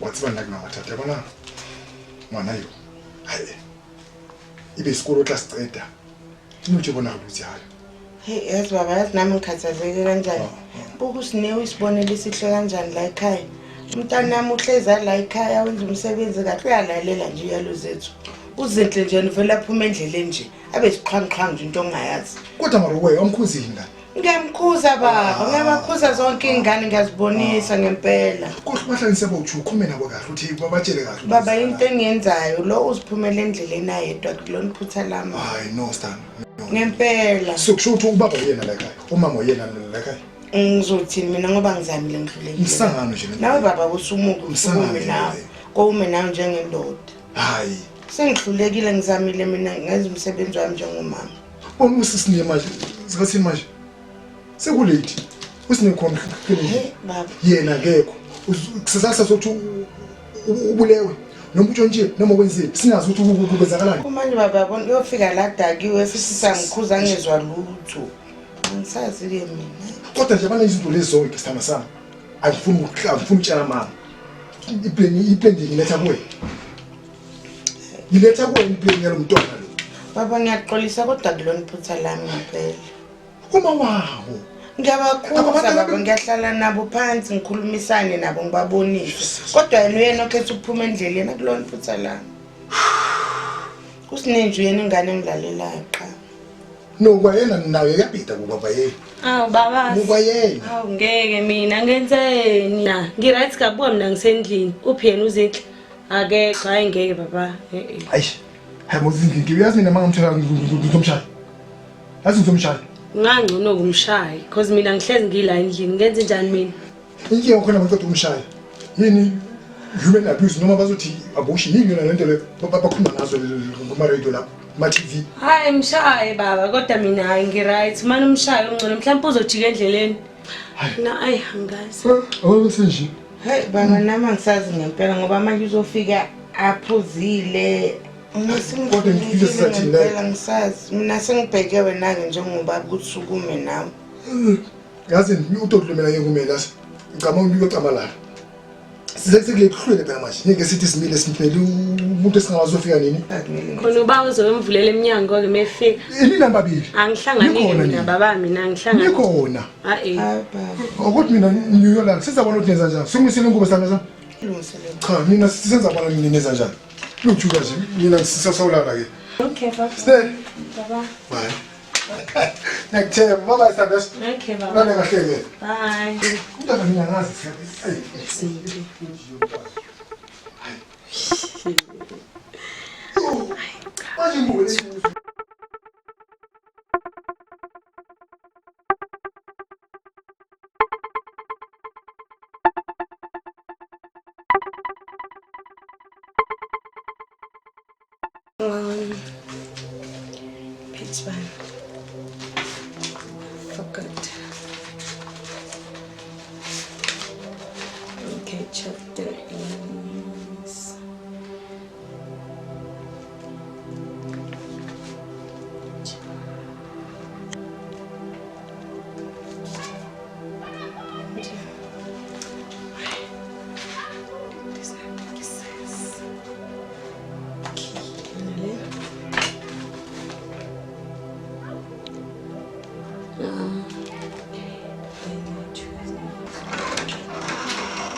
Wa tseba nna ke na mathata ya bona ngwana yo hae ebe sekolo o tla se qeta ke no tse bona re dutse hae. Hey yazi baba, yazi nami ngikhathazeke kanjani. Buka uSinewe isibonelo esihle kanjani la ekhaya. Umntanami uhlezi la ekhaya wenza umsebenzi kahle, uyalalela nje iyalo zethu. Uzinhle nje uvele aphuma endleleni nje abe siqhwangiqhwangi nje into ongayazi. Kodwa mara we awumkhuzi yini ngane? Ngiyamkhuza baba, ngiyabakhuza zonke iy'ngane, ngiyazibonisa ngempela. Kodwa bahlanganise bawuthi ukhulume nabo kahle uthi babatshele kahle. Baba, into engiyenzayo lo uziphumela endleleni ayedwa, kulona iphutha lami. Hayi no stan. No. Ngempela. So kusho ukuthi ubaba uyena la ekhaya, umama uyena la ekhaya. Ngizothini mina ngoba ngizamile, ngihlulekile. Umsangano nje lento. Nawe baba usumuke Umsangano usukume nje nawe. leyo. Kowume nawe njengendoda. Hayi. Sengihlulekile, ngizamile mina ngenza umsebenzi wami njengomama. Bona usisiniye manje, sikathini manje? Sekulate. Usine khona Hey baba. Yena akekho. Kusasa sokuthi ubulewe noma utshontshiwe noma kwenzile singazi ukuthi kwenzakalani. Kumanje baba yabona uyofika la dakiwe futhi sangikhuza ngezwa lutho. Angisazi ke mina. Kodwa nje bana izinto lezi zonke sithanda sami. Angifuni ukuhlala, angifuni ukutshela mama. Iplane ngiletha kuwe. Ngiletha kuwe iplane yalo mntwana lo. Baba ngiyaxolisa kodwa kulona iphutha lami ngempela. Uma wawo. Ngiyabakhuza baba, ngiyahlala nabo phansi ngikhulumisane nabo ngibabonise. Kodwa yena uyena okhetha ukuphuma endleleni, akulona iphutha lami. Kusinenje uyena ingane engilalelayo qha. No kwayena nayo yabhida kubaba yena. Awu baba. Kwayena. Awu ngeke mina ngenzeni? Na, ngi-right kabuka mina ngisendlini. Uphi yena uZinhle? Akekho, hayi ngeke baba. Eh eh. Ayish. Hayi mozingi uyazi mina mangimthola ngizomshaya. Yazi ngizomshaya. Ngangcono kumshaya because mina ngihlezi ngila endlini. Ngenze njani mina? Inkinga khona maqeda ukumshaya. Yini human abuse noma bazothi abortion yini yona lento le bakhuluma ngazo kuma radio lapho kuma TV. Hayi mshaye baba kodwa mina hayi ngi-right. Mane umshaye ungcono mhlawumbe uzojika endleleni. Na ayi angazi. Awuthi nje. Hey baba nami angisazi ngempela ngoba manje uzofika aphuzile. Kodwa ngifike sizathini la? Ngempela ngisazi. Mina sengibheke wena-ke njengobaba ukuthi usukume nawe. Yazi utodlumela yeke kumele lasi. Ngicabanga uyocama la. Size sekule kuhlwele phela manje. Ngeke sithi simile simphele umuntu esingawazi ufika nini. Khona ubaba uzoyomvulela emnyango ke mefika. Nina babili. Angihlanganile Nikhona mina nina. baba mina angihlangani. Nikhona. Ah eh. Hayi baba. Ukuthi mina ngiyolala sizabona ukuthi nenza njani. Sungisile ingubo sami sami. Lungiselela. Cha mina sisenza bona nenza njani. Luthuka nje mina sisasawulala ke. Okay baba. Stay. Baba. Bye. Ngiyakuthemba baba sithanda. Okay baba. Lale kahle ke. Bye. Umntwana mina ngazi siyabe. Manje ingubo le. Page one. For good. Okay, chapter is.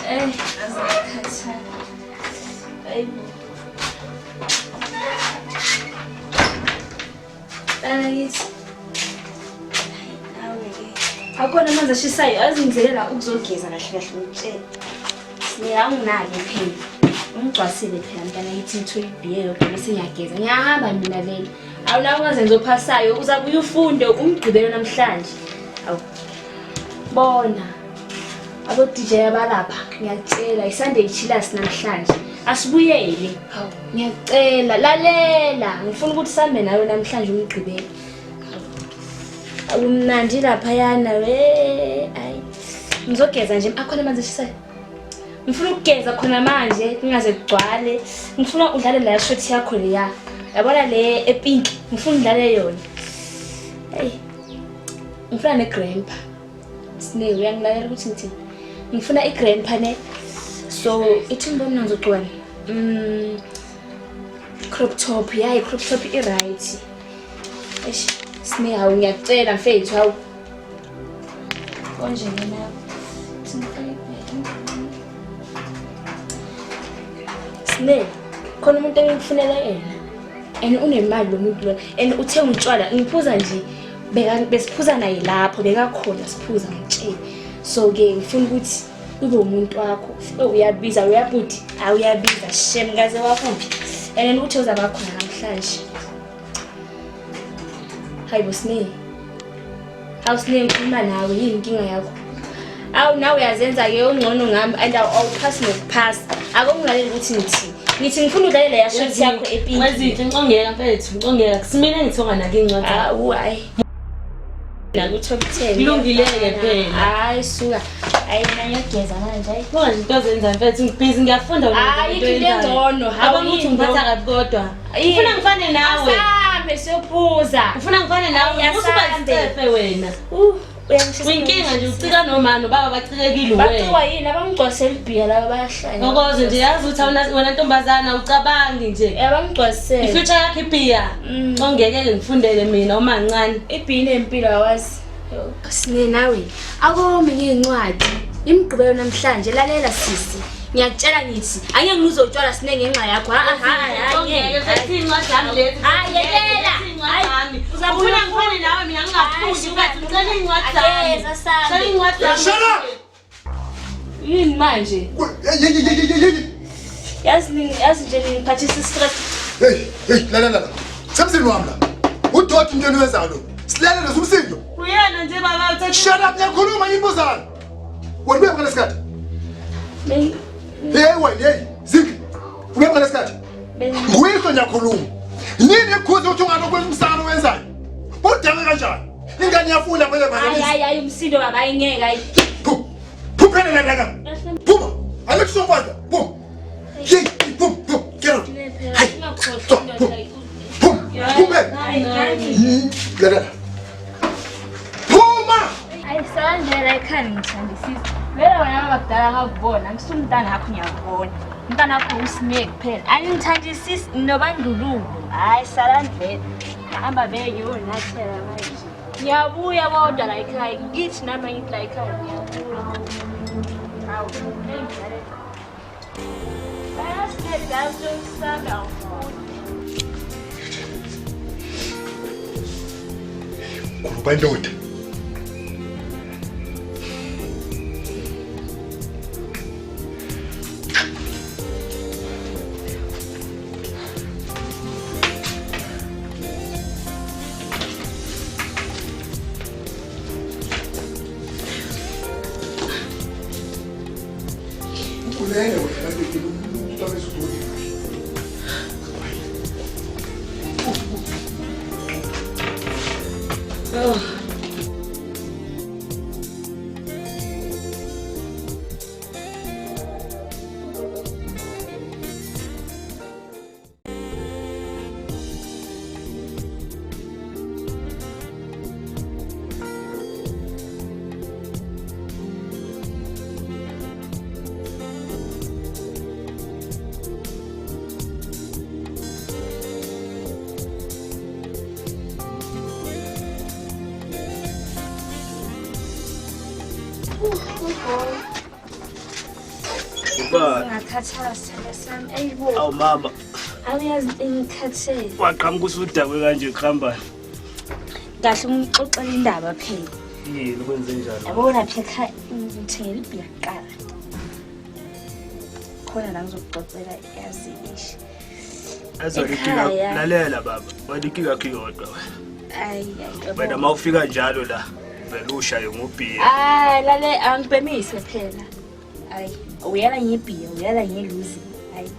Ey, azikhathala. Hayibo. Bana kithi. Awe-ke. Akhona amanzi ashisayo azingizelela ukuzogeza kahle kahle ngitshele. Siyawunake phela. Ungigcwasile phela mntana kithi ngithole ibhiye yodwa bese ngiyageza. Ngiyahamba mina vele. Awunawo ungazenzi ophasayo uzabuye ufunde umgqibelo namhlanje. Awu. Bona. Abo DJ abalapha ngiyakutshela iSunday chillers namhlanje. Asibuyele. Hawu, ngiyacela lalela. Ngifuna ukuthi sambe nawe namhlanje umgqibelo. Awumnandi laphayana we. Ayi. Ngizogeza nje akhona amanzi ashisayo. Ngifuna ukugeza khona manje kungaze kugcwale. Ngifuna udlale la shot yakho leya. Yabona le epink, ngifuna udlale yona. Hey. Ngifuna ne grandpa. Sine uyangilalela ukuthi ngithini. Ngifuna i grandpa ne. So ithi ngibona ngizogcwala. Crop top, yeah, crop top i right. Eish, Sine hawu ngiyacela mfethu hawu. Konje mina. Sine, khona umuntu engikufunela yena. And unemali lo muntu lona. And uthe utshwala ngiphuza nje besiphuza naye lapho bekakhona siphuza ngitshele. So ke ngifuna ukuthi ube umuntu wakho. Uyabiza uyabudi, awuyabiza shem kaze wakuphi. And uthe uzaba khona namhlanje. Hayibo Sine. Hawu Sine ngikhuluma nawe yini inkinga yakho? Awu nawe uyazenza ke ungcono ngami and awuphasi nokuphasa. Akungilaleli ukuthi ngithini. Ngithi ngifuna udlale leya shot yakho epinki. Wezinhle ngicongeka mfethu, ngicongeka. Kusimina ngithonga nake incwadi. Awu hayi. Naku top 10. Kulungile-ke phela. Hayi suka. Hayi mina ngiyageza manje. Hayi. Konje into ozenza mfethu ngibhizi ngiyafunda Hayi into engcono. Hawu Abona ukuthi ngiphatha kabi kodwa. Ufuna ngifane nawe. Asambe siyophuza. Ufuna ngifane nawe. Ayi, Usuba asambe. isicefe wena. Uyangishisa. Uyinkinga nje ucika noma nobaba bacikekile wena. Bacikwa yini abangigcwasela ibhiya laba bayahlanya. Ngokoze nje yazi ukuthi wena ntombazana ucabangi nje. Abangigcwasela. I-future yakho ibhiya. Ongeke ngifundele mina uma ncane. Ibhiya inempilo awazi. Sine nawe akome ngencwadi. Imigqibelo namhlanje lalela sisi. Ngiyakutshela ngithi angeke ngizotshwala sine ngenxa yakho. Ha ha ha. Ongeke sethi incwadi yami lezi. Hayi yekela. Incwadi yami. Ufuna ngifane nawe mina ngingafundi ukathi ngicela incwadi zami. Ageza sambe. Ngicela incwadi zami. Shut up! Yini manje? Hey, hey, hey, hey, hey. Yazi nje ningiphathisa stress. Hey, hey, la la la. Semsini wami la. Udoti into eniwenzayo lo. Silalele umsindo. Uyena nje baba uthatha Shut up, ngiyakhuluma ngibuzana. Wena ubuya ngalesikhathi. Hey wena, hey, Ziki. Ubuya ngalesikhathi. Nguyihlo ngiyakhuluma. Nini ekukhuza ukuthi ungalokhu umsana owenzayo? Udenge kanjani? Ingane iyafunda phela Hayi baba. hayi hayi umsindo baba ayingeke hayi. Phuma la la. Phuma. Alex Sofana. Phuma. Hey, phuma, phuma. Get out. Hayi. Stop. Phuma. Phuma. Phuma. La la. Phuma. Ayisandlela ekhaya ngithandisisa. Vele wena baba kudala ngakubona, ngisumntana wakho ngiyakubona. Umntana wakho usine kuphela. Angithandisisi nobandlululo. Hayi salani vele. Hamba vele ngiyonathela manje. Ngiyabuya kodwa la ekhaya. Ngithi nami angithi la ekhaya ngiyabuya. Hawu, ngidlale. Bayasinceda sokusaba awufuni. Khuluma indoda. Ukulele wena ke umuntu Oh. Ngakhathala sithanda sami. Ayibo. Awu mama, Awuyazi ngikhathele. waqhamuka usudakwe kanje kuhambani. Kahle ungixoxela indaba phela. Yini kwenze njalo? Yabona phela ekhaya ngithengela ibhiya kuqala. Khona la ngizokuxoxela yazi ishi. Azolinkinga Ekhaya. lalela baba, wena inkinga yakho iyodwa wena. Ayi ayi. Wena uma ufika njalo la vele ushaye ngobhiya. Hayi lale angibhemise phela. Hayi uyala ngebhiya, uyala ngeluzi. Hayi.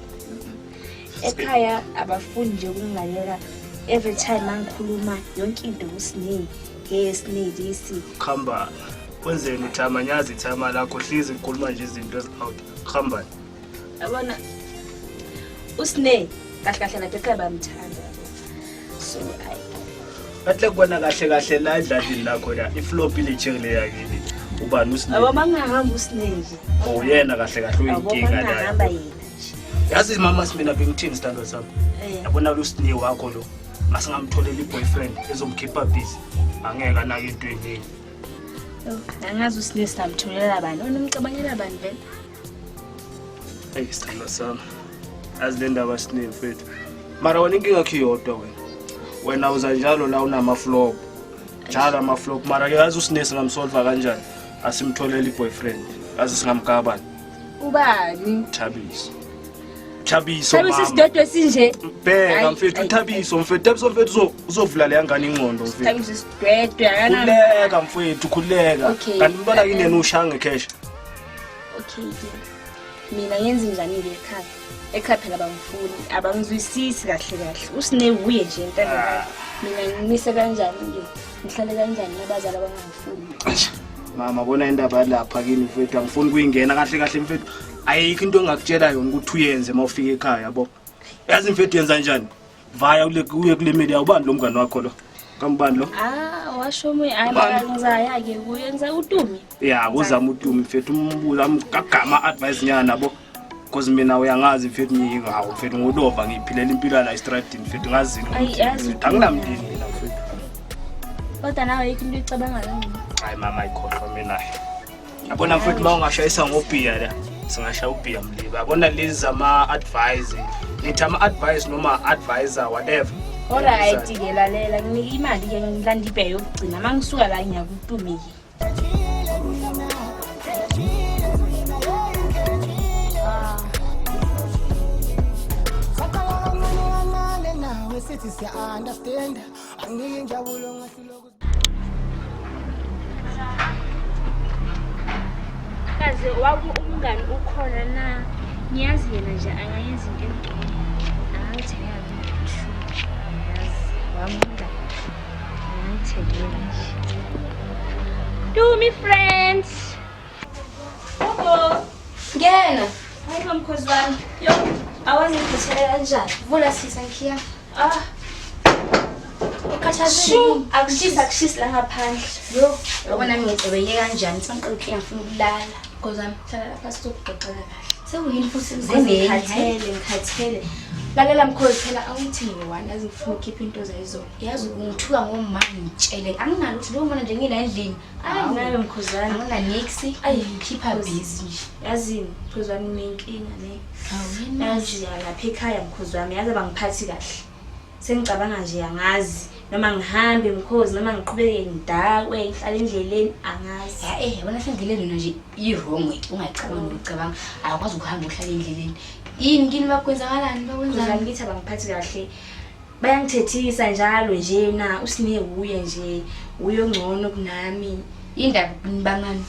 Ekhaya abafuni nje ukungilalela. Every time mangikhuluma yonke into uSne. Hey Sne this. Khamba. Wenzeni uthama nyazi ithama lakho hlizi ngikhuluma nje izinto ezi-out. Khamba. Yabona uSne kahle kahle lapha ekhaya bamthanda. So I Kahle kubona kahle kahle la edladlini lakho la iflop ile cherry le yakini. Ubani uSne? Abo mangahamba uSne nje. Uyena kahle kahle Abo uyinkinga la. mangahamba yena nje. Yazi mama simina bengithini sithandwa sami. Yabona lo Sne wakho lo. Masingamtholela i-boyfriend ezomkhipha busy. Angeke anake into eningi. Angazi uSne singamtholela bani. Wena umcabangela bani vele? Eyi sithandwa sami. Yazi le ndaba Sne mfethu. Mara wena inkinga yakho iyodwa wena. Wena uza njalo la unama-flop. Njalo ama-flop. Mara ke yazi uSne singamsolva kanjani? Asimtholele i-boyfriend. Yazi singamgabani. Ubani? Thabiso. Thabiso Thabiso mama. isidodwe esinje. Bheka Ayi, mfethu ayi, uThabiso mfethu. Thabiso mfethu uzovula leya ngane ingqondo mfethu. Thabiso isidwedwe akana. Khuleka mfethu khuleka. Okay. Kanti umntwana kini yena ushaya ngecash. Okay ke. Mina ngenze njani ke ekhaya? Ekhaya phela abangifuni, abangizwisisi kahle kahle. uSne uye nje intando. Mina ngimise kanjani ke? Ngihlale kanjani nabazali abangangifuni? Mama bona indaba lapha kini mfethu angifuni kuyingena kahle kahle mfethu. Ayikho into engakutshela yona ukuthi uyenze mawufika ekhaya yabo. Yazi mfethu yenza njani? Vaya uye kule media ubani lo mngani wakho lo? Kambani lo? Ah, washo omunye hayi mara ngizaya ke kuye ngiza uTumi. Ya kuzama uTumi mfethu umbuza amgagama advice nyana yabo. Because mina uyangazi mfethu ngingawo mfethu ngulova ngiphilela impilo la estradini mfethu ngazini. Ayi, yazi Mfethu, Anginamndeni mina mfethu. Kodwa nawe ayikho into oyicabangayo mina. Hayi mama ayikhohlwa mina. Yabona mfethu uma ungashayisa ngobhiya la singashaya ubhiya mliba. Yabona lezi zama advice. Ngithi ama advice noma advisor whatever. Alright ke lalela nginika imali ke ngilanda ibhe yokugcina mangisuka la ngiyakuTumi ke. Kaze waku umngani ukhona na? Ngiyazi yena nje angayenza into engcono. Angangithengela lutho. Yazi wami umngani. Angangithengela nje. Tumi friends. Gogo. Ngena. Hayi mamkhozi wami. Yo, awazi ngiphathele kanjani. Vula sisa ngikhiya. Ah, Ukhathazekile. akushisi akushisi la ngaphandle. Yo, yabona nami ngicebeke kanjani? Sengiqala ukukhiya ngifuna ukulala. Nkosi wami, hlala lapha sizokuxoxela kahle. Sekuyini futhi Mkhozi ngikhathele, ngikhathele. Lalela mkhozi phela awungithenge one yazi ngifuna ukukhipha into zayizolo. Yazi ungithuka ngoma ngitshele. Anginalo ukuthi njengoba nje ngila endlini. Ayi nawe mkhozi wami. Angina nix. Ayi, ngikhipha busy nje. Yazi mkhozi wami unenkinga ne. Hawu yini? Yazi lapha ekhaya mkhozi wami yazi abangiphathi kahle. Sengicabanga nje angazi noma ngihambe mkhozi noma ngiqhubeke ngidakwe ngihlale endleleni angazi. Ya eh yabona sendleleni yona nje i-wrong way ungayicabanga nokucabanga awukwazi ukuhamba uhlale endleleni. Yini kini bakwenzakalani Mkhozi wami bakwenzani? kithi abangiphathi kahle. Bayangithethisa njalo nje na uSne uye nje uye ongcono kunami. Indaba nibangani?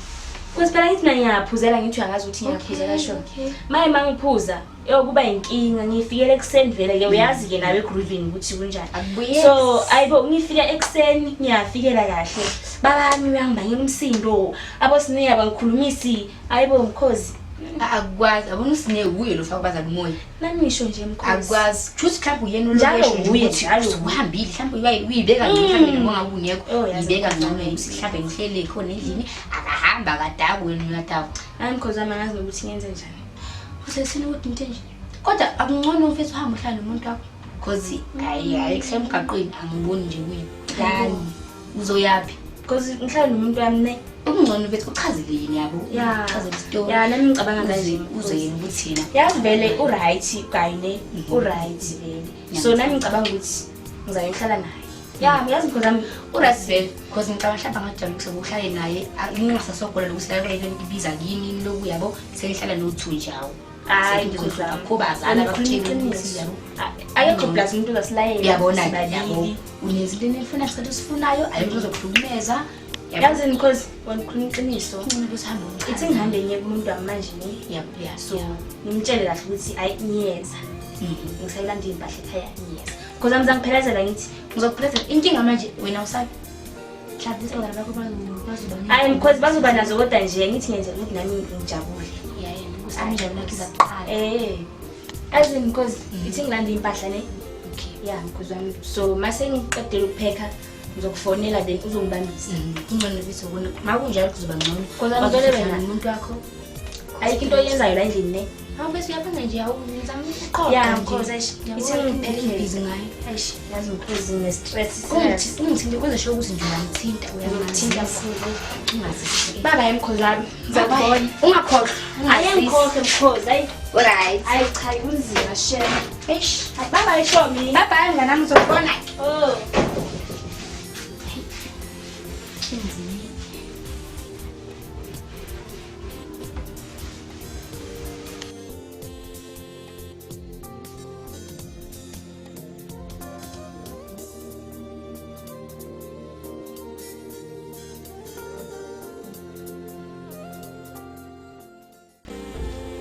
Kuthi phela ngithi mina ngiyaphuzela ngithi uyangazi ukuthi ngiyaphuzela Okay, sho. okay. Maye mangiphuza eyokuba inkinga ngifikele ekuseni vele ke uyazi ke nawe egroovini ukuthi kunjani. Akubuyeki. So ayibo ngifika ekuseni ngiyafikela kahle. Babami uyangibangela umsindo. AboSne abangikhulumisi. Ayibo mkhozi. Akukwazi abona uSne uye lo faka abazali umoya. Nami ngisho nje mkhozi. Akukwazi. Kusho mhlawumbe uyena Njalo olokesho nje uye, ukuthi njalo uye. usuhambile mhlawumbe uyibeka ngcono mhlawumbe noma ngabe ungekho. Oh, yazi Uyibeka mkhozi ngcono wami. ukuthi mhlawumbe ngihlele khona endlini akahamba akadakwe wena uyadakwa. Hayi mkhozi wami angazi nokuthi ngenze njani. Usesini ukuthi into enje. Kodwa akungcono mfethu uhambe uhlale nomuntu wakho. Cause hayi hayi kuhle emgaqweni angiboni nje kuyi. Yani uzoyaphi? Because ngihlala nomuntu wami ne. Okungcono mfethu uchazele yini yabo? Ya. Uchazele isitori. Ya nami ngicabanga kanje. Uze uze yena ukuthi yena Yazi vele uright kayine uright vele. So nami ngicabanga ukuthi ngizayohlala naye. Ya yazi mkhozi wami uright vele because ngicabanga mhlawumbe angajabula ukuthi uhlale naye ngingasasogola lokuthi la ibiza kini loku yabo senihlala no-two nje awu. Hayi mkhozi wami. Akho bazali Angikhulumi abakutshela ukuthi iqiniso. yabo. Akekho plus umuntu ozasilayela. Uyabona sibabili. yabo unenza into enifuna isikhathi osifunayo ayikho ozokuhlukumeza. Yabo. Yazi mkhozi wena ukhuluma iqiniso. Ngcono ukuthi uhambe umchaze. Ithi ngihambe ngiye kumuntu wami manje ne. Yabo, ya So ngimtshele kahle ukuthi ayi ngiyeza. Ngisayolanda iy'mpahla ekhaya ngiyeza. Because ami zangiphelezela ngithi ngizokuphelezela. Inkinga manje wena usabi. Mhlawumbe abangani bakho bazoba Hayi because bazoba nazo kodwa nje ngithi ngenzela ukuthi nami ngijabule. Yeah, usamjabula kiza kuqala. Eh. As in because ithi ngilanda iy'mpahla ne. Okay. Yeah, because wami so mase ngiqedile ukuphekha ngizokufonela then uzongibambisa. Kungcono ukuthi ubone makunjalo kuzoba ngcono. Because angizole wena. Umuntu wakho. Ayikho into oyenzayo la endlini ne. Hawu bese uyabona nje awu ngizama ukuqoqa. Yeah, because eish ithi ngiphelele. Busy ngayo. Eish, yazi ngiphuzi ne-stress. Ungithinte kwenze sure ukuthi nje uyangithinta Ngithinta kakhulu. Ungazisi. Baba yemkhozi wami. Ngizakubona. Ungakhohlwa. Ayengikhohle mkhozi. Ayi, Alright. ayi cha kunzima shem. Eish. Baba ishomi. Bye bye mngani wami ngizokubona. Oh. Inzima.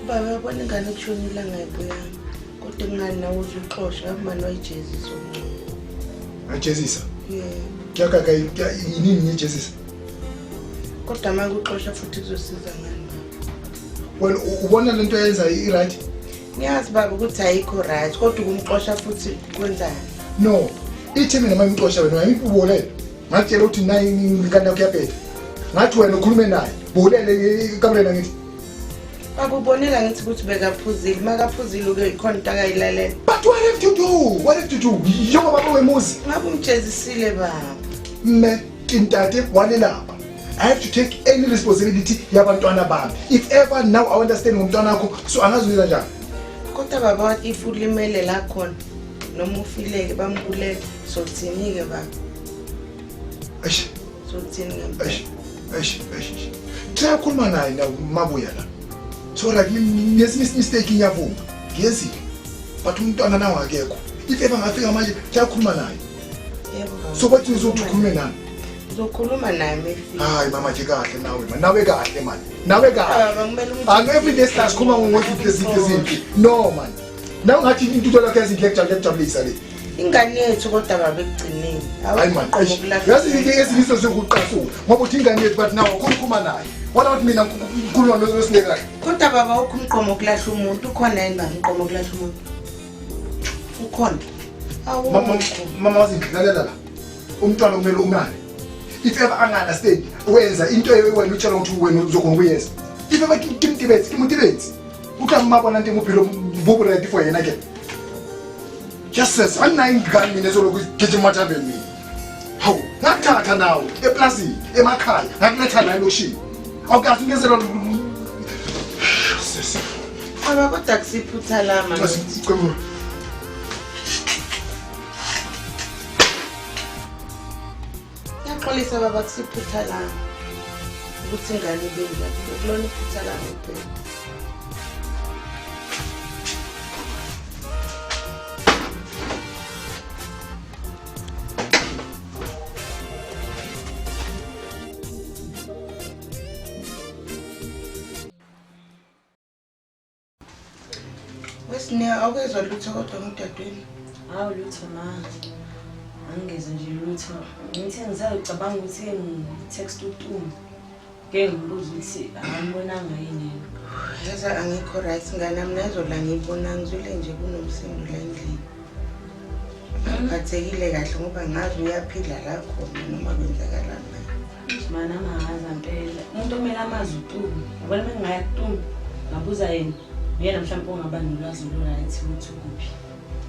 Baba yabona ingane kushonile angayibuyanga. Kodwa ingane nawe uze uxoshe ngabe mani wayijezisa umncane. Ngajezisa. Yeah. Kya kya yini ngijezisa? Kodwa uma kuxosha futhi kuzosiza ngani baba? Wena ubona lento oyenza i-right? Ngiyazi baba ukuthi ayikho right kodwa ukumxosha futhi kwenzani? No. Ithi mina mangixosha wena uyangibulele. Ngakutshela ukuthi nayi ingane yakho iyabheda. Ngathi wena ukhulume naye. Bulele ikamereni ngithi. Baba ubonela ngithi ukuthi bekaphuzile, makaphuzile uke ikhona into akayilalela. But what have to do? What have to do? Njengoba baba wemuzi. Ngabe umjezisile baba. Mme ke ntate wa lelapa. I have to take any responsibility yabantwana bami. If ever now I understand ngomntwana wakho, so angazi uyenza njani. Kodwa baba if ulimele la khona noma ufileke bambulele sothini-ke baba? Eish, Sothini ngempela? eish, eish, eish. Try ukukhuluma naye na mabuya la. So like ngesinye mistake ngiyavuma. Ngiyenzile. But umntwana nawo akekho. If ever ngafika manje, try ukukhuluma naye. Yebo baba. So bathi uzothi ukhulume nami. Uzokhuluma naye mefika. Hayi mama nje kahle nawe man. Nawe kahle man. Nawe kahle. Baba kumele Ango every day stars khuluma ngokuthi izinto ezinhle. No man. Nawe ngathi intutho lakho ezinhle kujabulisa le. Ingane yethu kodwa baba ekugcineni. Hayi man, eish. Yazi ke ezinye izinto zokuqasula ngoba uthi ingane yethu but nawe ukhuluma naye. Wona ukuthi mina ngikhuluma noSine kahle. Kodwa baba ukho umqomo okulahla umuntu ukhona yini baba umqomo okulahla umuntu? Ukhona. Mama mama wazidlalela la. Umntwana kumele umnane. If ever anga-understand wenza into wena utshela ukuthi wena uzokhona ukuyenza. If ever ke mtibetse, ke motibetse. O tla mmabona nteng bophelo bo bo ready for yena ke. Just says anginayo ingane mina ezolokhu igijima emathaveni mina. Hawu, ngakuthatha nawe eplasini, emakhaya, ngakuletha la elokishini. Awukazi ungenzela Sisi. Baba kodwa kusiphutha lama. Cebo. Ngiyaxolisa baba kusiphutha lami. Ukuthi ingane ibe njalo. Kulona iphutha lami phela. Wesine awukezwa lutho kodwa ngudadewenu. Hawu lutho ma. Angingezwa nje lutho. Ngithe ngisayocabanga ukuthi ngi-text uTumi. Ngeke ngimbuze ukuthi akambonanga yini yena. Yazi angikho right ngane yami nazo la ngiyibona ngizwile nje kunomsindo la endlini. Angiphathekile kahle ngoba ngazi uyaphila la khona noma kwenzakalani la. Ma nami angazi ngempela. Umuntu okumele amazi uTumi. Yabona uma ngingaya kuTumi ngabuza yena. Uyena mhlawumbe ongaba nolwazi olu-right ukuthi ukuphi.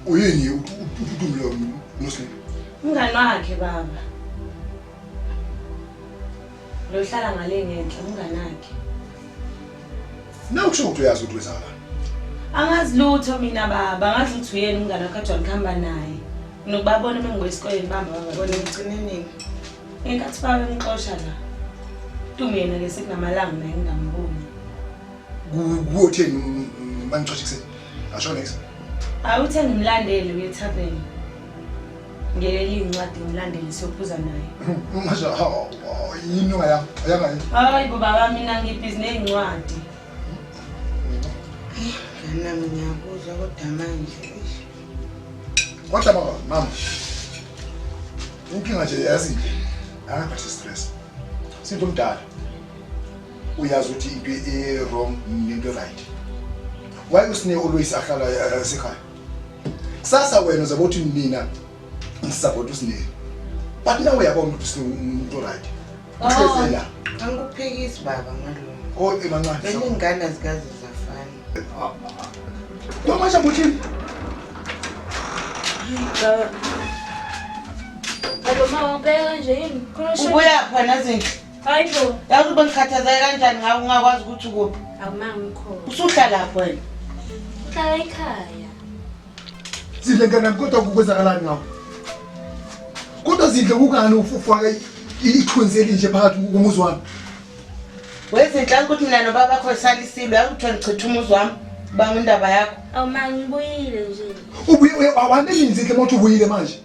Uyini uTumi lo noSine? Umngani wakhe baba. Lo hlala ngale ngenhla umngani wakhe. Nawe kusho ukuthi uyazi ukuthi kwenzakalani. Angazi lutho mina baba, angazi ukuthi uyena umngani wakhe ajwayele ukuhamba naye. Nokubabona uma ngibuya esikoleni bahamba Wena baba. ugcine nini? Ngenkathi baba emxosha la. Tumi yena ke sekunamalanga naye ngingamboni. Kuyotheni mangixosha ekuseni? Asho next. Hayi uthe ngimlandele uye ethaveni. Ngiyele iy'ncwadi ngimlandele siyophuza naye. Manje yini ongayanga? Ayanga yini? Hayi bo baba mina ngibhizi ney'ncwadi. Nami ngiyakuzwa kodwa manje eish. Kodwa baba, mama. Inkinga nje yazi nje. Akaphathi stress. Sinto omdala. Uyazi ukuthi into e wrong nento right. Why usine always ahlala esekhaya? Kusasa wena uzobe uthi mina ngisupport usine. But nawe uyabona ukuthi usine umuntu right. Uhlezi la. Angikuphikisi baba ngalokho. Oh, emancane. Vele ingane azikaze zafana. Kwamanje uthini? Alo ma ungibeka kanje yini? Khona usho. Ubuyaphi wena Zinhle? Hayi bo. Yazi ube ngikhathazeke kanjani ngawe ungakwazi ukuthi ukuphi. Awumanga ngikhona. Usuhlalaphi wena? Uhlala ekhaya. Zinhle ngane kodwa kwenzakalani ngawo? Kodwa Zinhle kungani ufake ithunzi elinje phakathi komuzi wami? Wezinhle yazi ukuthi mina nobaba bakho salisilwe yazi ukuthi ngichitha umuzi wami banga indaba yakho. Awumanga ngibuyile nje. Ubuye awande nini Zinhle mawuthi ubuyile manje?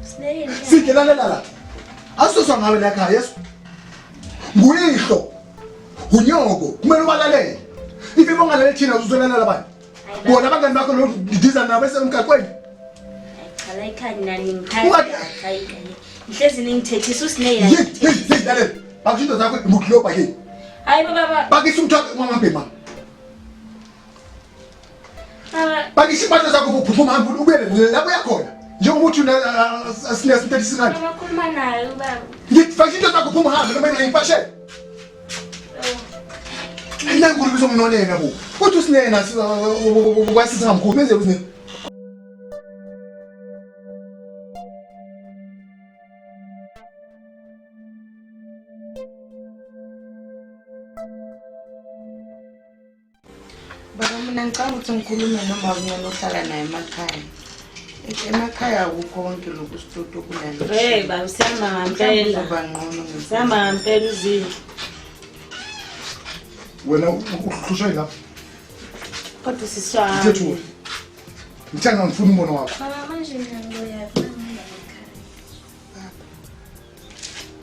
Sineyini? Zinhle lalela la. Asizwa ngawe la ekhaya yesu. Nguyihlo. Unyoko kumele ubalalele. If ibongalaleli thina uzolalela abanye. Bona abangani bakho lo diza nabo esemgaqweni. Cha la ekhaya nani ngithanda. Hayi ngihlezi ningithethisa usineyini. Hey hey hey lalela. Bakisho into zakho ngikuloba ke. Hayi baba. Bakisho umthwalo mama bhema. Baba. Bakisho impahla zakho uphuthuma hamba ubuyele lapho uyakhona. Njengoba uthi sinesintethisa kanje. Baba khuluma naye ubaba. Ngithi fakisho into zakho uphuma uhambe noma ngiyifashele. Nankulu bizomnonela bo. Uthi usinena kwasisa ngamkhulu menze usinena. Baba mina ngicabanga ukuthi ngikhulume noma kumele ohlala naye emakhaya. Emakhaya akukho konke lokhu sitoto kulalo. Hey baba sihamba ngampela. Uzoba ngqono ngempela. Sihamba ngampela uzinto. Wena uhlushwe lapho. Kodwa sisi wami. Ngithethe wena. Ngithe ngifuna umbono wakho. Baba manje mina ngizoyaphi nangihamba ekhaya.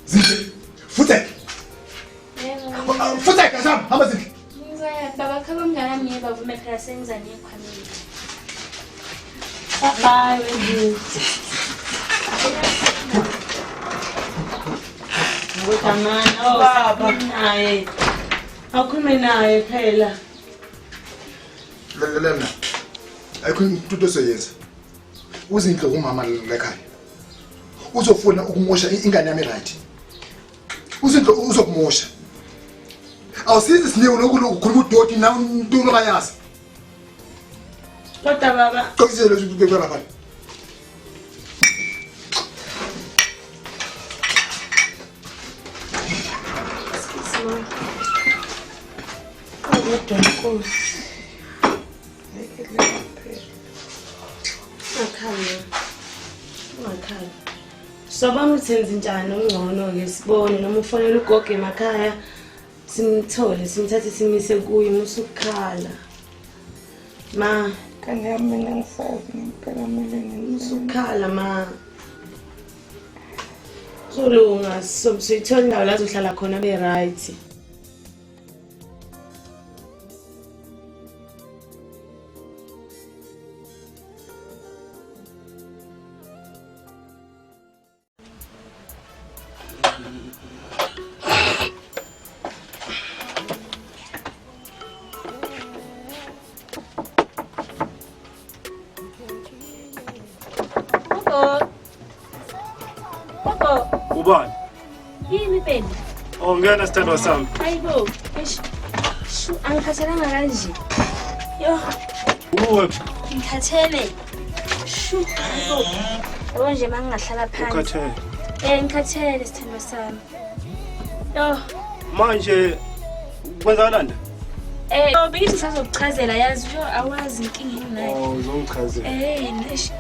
Zinhle. Futhi. Yebo. Futhi kasam hamba Zinhle. Ngizoyaphi baba khaba umngane wami ngeke bavume phela sengiza nekhwameni. Bye bye wezinto. Kodwa mani, oh Baba. naye. Awukhulume naye phela. Lalela. Ayikho into osoyenza. Uzinhle umama lekhaya. Uzofuna ukumosha ingane yami right. Uzinhle uzokumosha. Awusizi siniwe lokhu ukhuluma udoti nawe into ongayazi. Kodwa baba, Qokisele lokhu lapha. excuse me. Kodwa Nkosi. Lekelela phela. Ungakhali. Ungakhali. Sobona ukuthi senze njani ongcono-ke sibone noma ufonele ugogo emakhaya simthole simthathe simise kuye musukukhala. Ma, Kanti yami mina ngisazi ngempela kumele ngenzeni. musukukhala ma. Kuzolunga soyithola indawo la azohlala khona abe right. Gogo. Gogo. Ubani? Yini Penda? Oh, ngena sithandwa sami. Hayibo. Eish. Shu angikhathalanga kanje. Yo, Uwe ngikhathele. Shu, hayibo. Yabo nje mangingahlala phansi. ukhathele. Eh ngikhathele sithandwa sami. Yo, Manje kwenzakalani? eh oh, bengithi ngisazokuchazela yazi yo awazi inkinga enginayo. Oh, uzongichazela. Eh, eish.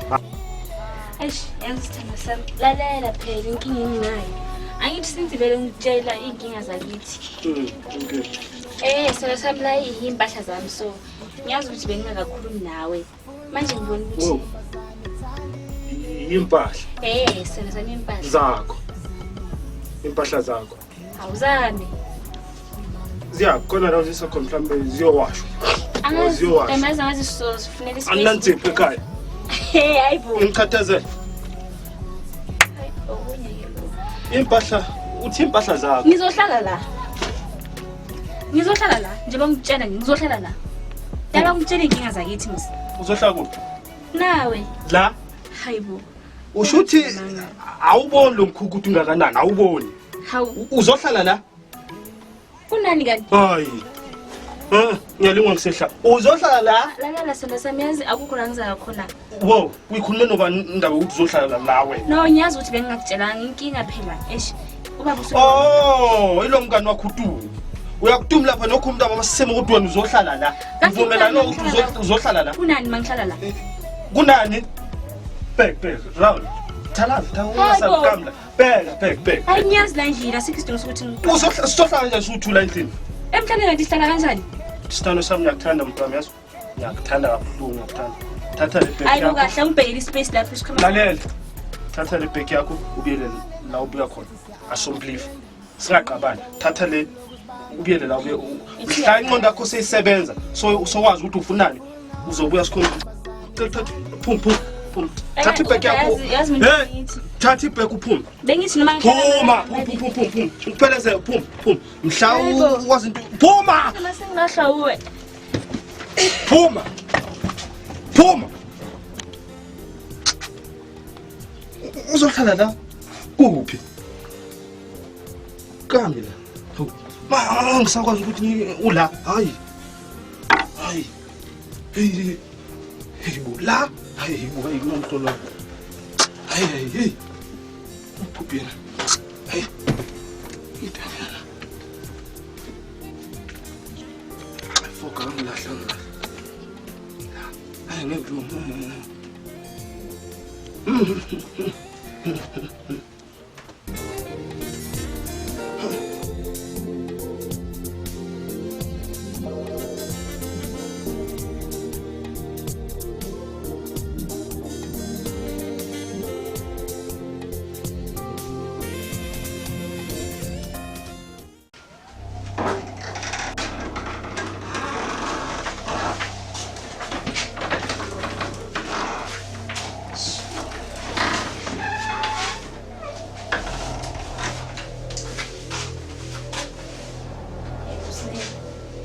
Eish, yazi sithandwa sami. Lalela phela inkinga enginayo. Angithi since vele ngitshela iy'nkinga zakithi. Okay. Eh, sithandwa sami la iy'mpahla zami so ngiyazi ukuthi bengingakakhulumi nawe. Manje ngibona ukuthi Wow. Impahla eh sithandwa sami impahla. zakho. Impahla zakho. Awuzami. Ziyakhona la uzisa khona mhlambe ziyowashwa. Uziyowasha. Angazi angazi sizofunela ispace. Anginanzipho ekhaya. Hey, hayibo. Ngikhathazele. Hayi, okunye ke lokho. Impahla, uthi impahla zakho. Ngizohlala la. Ngizohlala la, njengoba ngikutshela nje, ngizohlala la. Dala ngitshela inkinga zakithi msi. Uzohlala kuphi? Nawe. La. Hayibo. Usho ukuthi awuboni lo mkhukhu ukuthi ungakanani, awuboni. Hawu, Uzohlala la? kunani kanti? Hayi. Ngiyalingwa ngisehla. Uzohlala la? Lalela sona sami yazi akukho la ngizaya khona. Wow, uyikhulume nobani indaba yokuthi uzohlala la wena? No, ngiyazi ukuthi bengingakutshelanga inkinga phela. Eish. Ubaba usu Oh, ilo mngani wakho uTumi. Uyakutumi lapha nokho umntaba masiseme ukuthi wena uzohlala la. Kanti Uvumelana kunani ukuthi mangihlala la? uzohlala la. Kunani mangihlala la? Kunani? Bhek bhek, round. Thalazi, Hayibo. thawula Bheka, bhek bhek. Hayi ngiyazi la endlini asikho isidingo sokuthi Uzohlala sizohlala kanjani suthula endlini? Emhlabeni kanti sihlala kanjani? Sithando sami ngiyakuthanda mntwami yazi. Ngiyakuthanda kabuhlungu ngiyakuthanda. Thatha le bhek Hayi yakho. kahle ungibhekele ispace lapho isikhama. Lalela. Thatha le bhek yakho ubuyele la ubuya khona. Asomblive. Singaqabani. Thatha le ubuyele la ubuye. Mhla ingqondo yakho seyisebenza. So sowazi ukuthi ufunani. Uzobuya sikhona. Thatha phum phum phum. Thatha ibhek yakho. Yazi mina Hey, ngithi. thatha ibhek uphume. Bengithi noma ngihlala. Phuma, phum phum phum phum. Upheleze phum phum. Mhla Hayibo. ukwazi into. Phuma! Noma sengilahla uwe. Phuma! Phuma! Uzohlala la kuphi? Kambi la. Hawu. Ma ngisakwazi ukuthi ula. Hayi. Hayi. Hey. Hey bo la. Hayi bo hayi kunomhlolo. Hayi hayi hey. Uphuphi yena. Hayi. Italiana. Foka ngilahla ngilahla. Hayi ngeke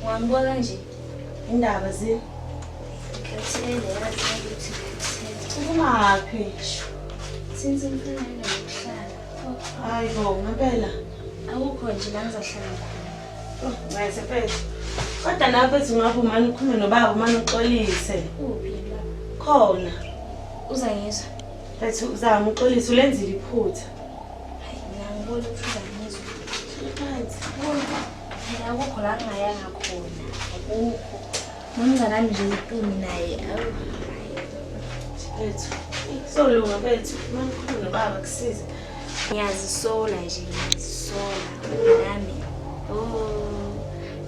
Wangibuka kanje. Indaba zini? Ngikhathele yazi ukuthi ngikhathele. Ukumaphi? Since ngifuna indawo yokuhlala. Hayi bo, ngempela. Akukho nje la ngizohlala khona. Oh, ngayise mfethu. Kodwa nawe mfethu ngabe umane ukhulume nobaba umane uxolise. Uphi baba? Khona. Uzangizwa? Mfethu uzama uxolise ulenzile iphutha. Hayi mina ngibona ukuthi uzangizwa. Phansi. Phela akukho la ngingayanga khona. Akukho. Nomngane wami nje uTumi naye. Awu. Mfethu. Solunga mfethu, umane ukhulume nobaba kusize. Ngiyazisola nje, ngiyazisola nami. Oh.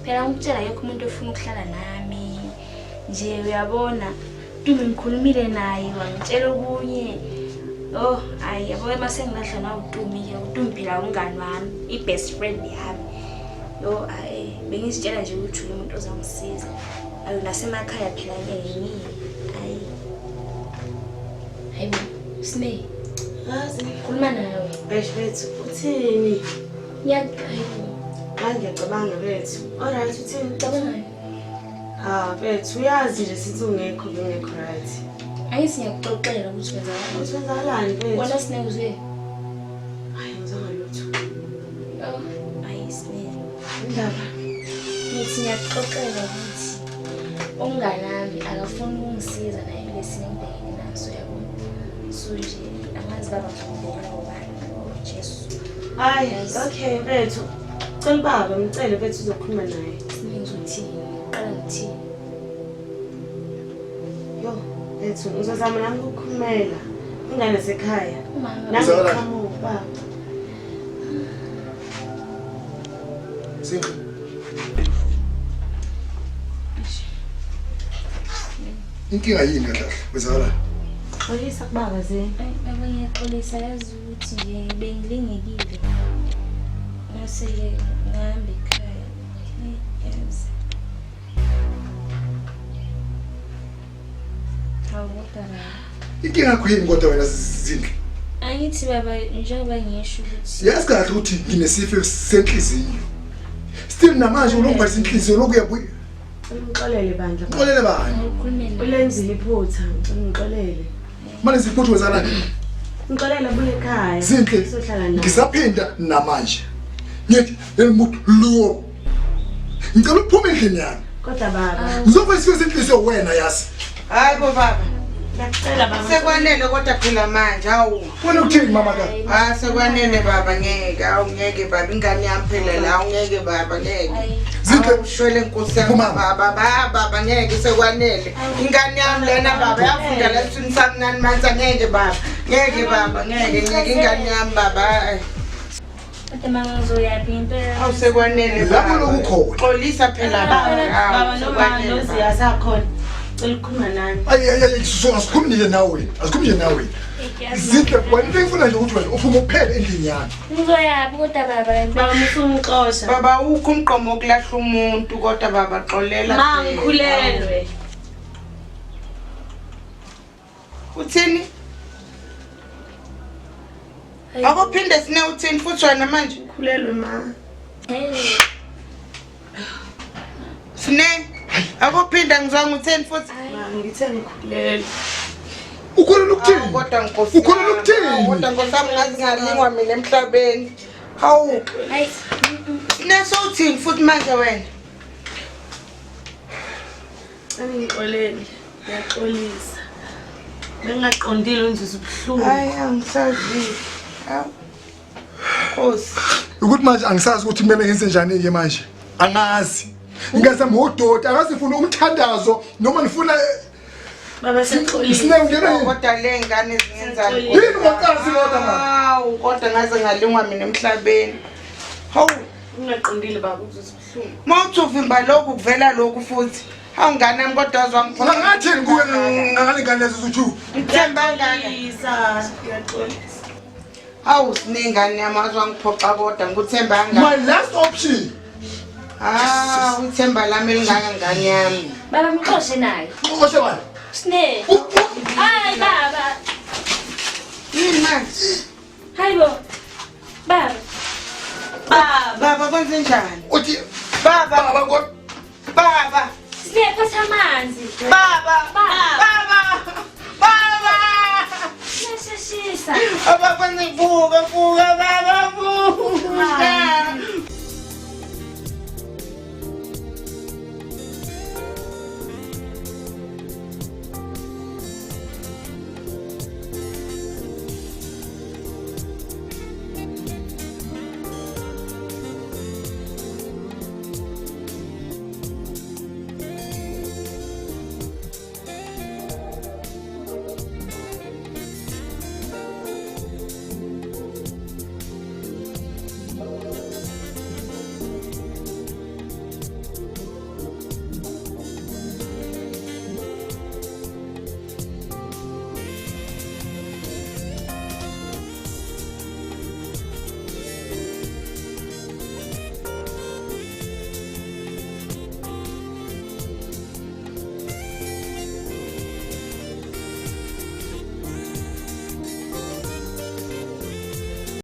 Phela ngikutshela akekho umuntu ofuna ukuhlala nami. Nje uyabona, Tumi ngikhulumile naye wangitshela okunye. Oh, hayi yabo mase ngilahla nawe uTumi ke, uTumi phela umngani wami, i-best friend yami. Yo, hayi bengizitshela nje ukuthi umuntu ozangisiza. Ayo nasemakhaya phela ngeke ngiye. Hayi. Hayibo, Sne, Yazi. khuluma nawe. Eish mfethu, uthini? Ngiyakuhayibo. Hayi ngiyacabanga mfethu. Alright, uthini? Cabangani? Ha mfethu, uyazi nje sithi ungekho bengekho right. Angithi ngiyakuxoxela ukuthi kwenzakalani. Uthi kwenzakalani mfethu? Wena Sne uzwe. Hayi ngizwanga lutho. Oh, hayi Sne. Indaba. Ngithi ngiyakuxoxela ukuthi umngani wami akafuni ukungisiza naye kulesimo engibhekene naso yabo. So nje angazi baba ngizobhekana ngobani. Oh Jesu. Hayi, okay mfethu. Cela ubaba mcele mfethu uzokhuluma naye. Sne ngizothini? Qala ngithini? Yo, mfethu ngizozama nami ukukhulumela. Ingane sekhaya. Umama. Nami Uzwakala? ngiqhamuka baba. Sipho. Inkinga yini kahle kahle? Kwenzakalani? Xolisa kubaba zini. Ayi baba ngiyaxolisa yazi ukuthi nje bengilingekile. Ngase-ke ngihamba ekhaya. Hey, yazi. Hawu kodwa baba. Inkinga yakho yini kodwa wena Zinhle? Angithi baba njengoba ngisho ukuthi Yazi kahle ukuthi nginesifo senhliziyo. Still namanje ulongibhalisa inhliziyo lokhu uyabuya. Ngixolele bandla. baba. Xolele bani? ukhulume naye. Ulenzile iphutha, ngicela ungixolele. Manje ziphuthu wenzalani? Ngixolele buye ekhaya. Zinhle. Sizohlala nawe. Ngisaphinda namanje. Ngithi leli muntu lo. Ngicela uphume endlini yami. Kodwa baba, Ngizofa isifo senhliziyo wena yazi. Hayi bo baba. ngiyakucela baba. Sekwanele kodwa phela manje hawu. Wena uthini mama ka? Ah sekwanele baba ngeke, awu ngeke baba ingane yami phela la, awu ngeke baba ngeke. Zinhle. Awu, shwele nkosi yami Phuma. baba, baba baba ngeke sekwanele. Ingane yami lena baba yafunda la esiswini sami nani manje ngeke baba. Ngeke baba, ngeke ngeke ingane yami baba. Ay. Kodwa mama ngizoyaphi impela? Awu sekwanele Lapho baba. lokhu khona. Xolisa phela baba. Baba Awu noma sekwanele. baba. noziya sakhona. Cela ukukhuluma nani. Ayi ayi ayi so asikhulumi nje nawe. Asikhulumi nje nawe. Zinhle wena into engifuna nje ukuthi wena uphume uphele endlini yami. Ngizoyaphi kodwa baba? Baba musungixosha. Baba ukho umgqomo wokulahla umuntu kodwa baba xolela. Ma phela. ngikhulelwe. Uthini? Akuphinde sine uthini futhi wena manje? Ngikhulelwe ma. Sine akuphinda ngizwanga uthini futhi? Ma ngithe ngikhulelwe. Ukhulula ukuthini? Hawu, kodwa nkosi. Ukhulula yami. ukuthini? Hawu, Kodwa nkosi yami ngaze ngalingwa mina emhlabeni. Hawu, Hayi. sine sowuthini futhi manje wena? Angixolele. Ngiyaxolisa. Bengingaqondile ungizwisa ubuhlungu. Hayi angisazi. Hawu. Nkosi. Ukuthi manje angisazi ukuthi kumele ngenze njani ke manje. Angazi. Ngazama udoti, angazi ngifuna umthandazo noma ngifuna Baba siyaxolisa. sine ungena Hawu, yini? Kodwa le ngane zingenzani? Yini ngokazi kodwa ma? Hawu, kodwa ngaze ngalingwa mina emhlabeni. Hawu. Ngingaqondile baba ungizwisa ubuhlungu. Mawuthi uvimba lokhu kuvela lokhu futhi. Hawu ngane yami kodwa wazwa ngiphoxa. Ngathini kuwe ngale ngane lezo uthi Ngithemba ngane. Ngiyaxolisa. Ngiyaxolisa. Hawu sinengane yami wazwa ngiphoxa kodwa ngikuthemba ngane. my last option. Ah, uthemba lami elingaka ngane yami. Baba mxoshe naye. Uxoshe bani? Sine. Hayi baba. Yini manje? Hayi bo. Baba. Baba. Baba kwenze njani? Uthi Baba, baba ngo baba, Sine phatha amanzi. baba, Baba. baba, baba. Sine sheshisa. Baba kwenze vuka, vuka baba.